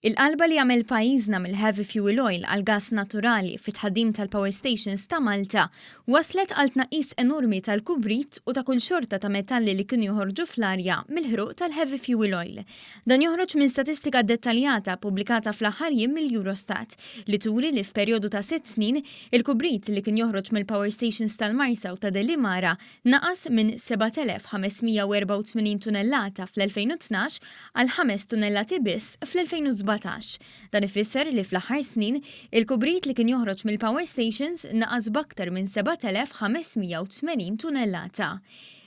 Il-qalba li għamel pajjiżna mill-heavy fuel oil għal gas naturali fit-tħaddim tal-power stations ta' Malta waslet għal tnaqqis enormi tal-kubrit u ta' kull xorta ta' metalli li kienu joħorġu fl-arja mill-ħruq tal-heavy fuel oil. Dan joħroġ minn statistika dettaljata pubblikata fl-aħħar jiem mill-Eurostat li turi li f'perjodu ta' 6 snin il-kubrit li kien joħroġ mill-power stations tal-Marsa u ta' Delimara naqas minn 7584 tunellata fl-2012 għal 5 tunnellati biss fl-2017. Dan ifisser li fl-aħħar snin il-kubrit li kien joħroġ mill-power stations naqas b'aktar minn 7580 tunnellata.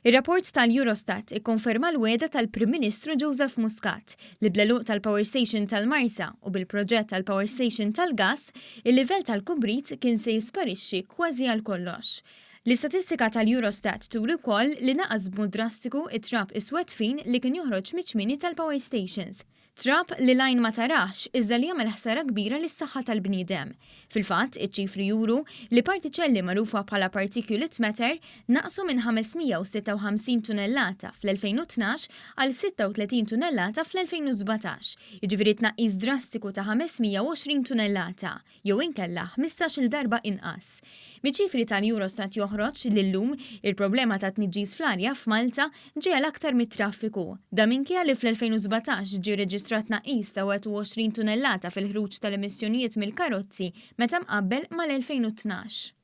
Ir-rapport tal-Eurostat ikkonferma l-wegħda tal-Prim Ministru Joseph Muscat li bl-għeluq tal-Power Station tal-Marsa u bil-proġett tal-Power Station tal-gas, il-livell tal-kubrit kien se jisparixxi kważi għal kollox. L-istatistika tal-Eurostat turi wkoll li naqas b'mod drastiku it-trab iswed fin li kien joħroġ miċ-ċmieni tal-power stations. Trab li l-għajn ma tarax iżda li jagħmel ħsara kbira lis-saħħa tal-bniedem. Fil-fatt, iċ-ċifri juru li partiċelli magħrufa bħala particulate matter naqsu minn 556 tunnellata fl-2012 għal 36 tunnellata fl-2017, jiġifieri tnaqqis drastiku ta' 520 tunnellata, jew inkella 15-il darba inqas. Miċ-ċifri tal-Eurostat joħroġ li llum il-problema ta' tniġġis fl-arja f'Malta ġeja l-aktar mit-traffiku. Dan minkejja li fl-2017 ġie reġistrat tnaqqis ta' 21 tunnellata fil-ħruġ tal-emissjonijiet mill-karozzi meta mqabbel mal-2012.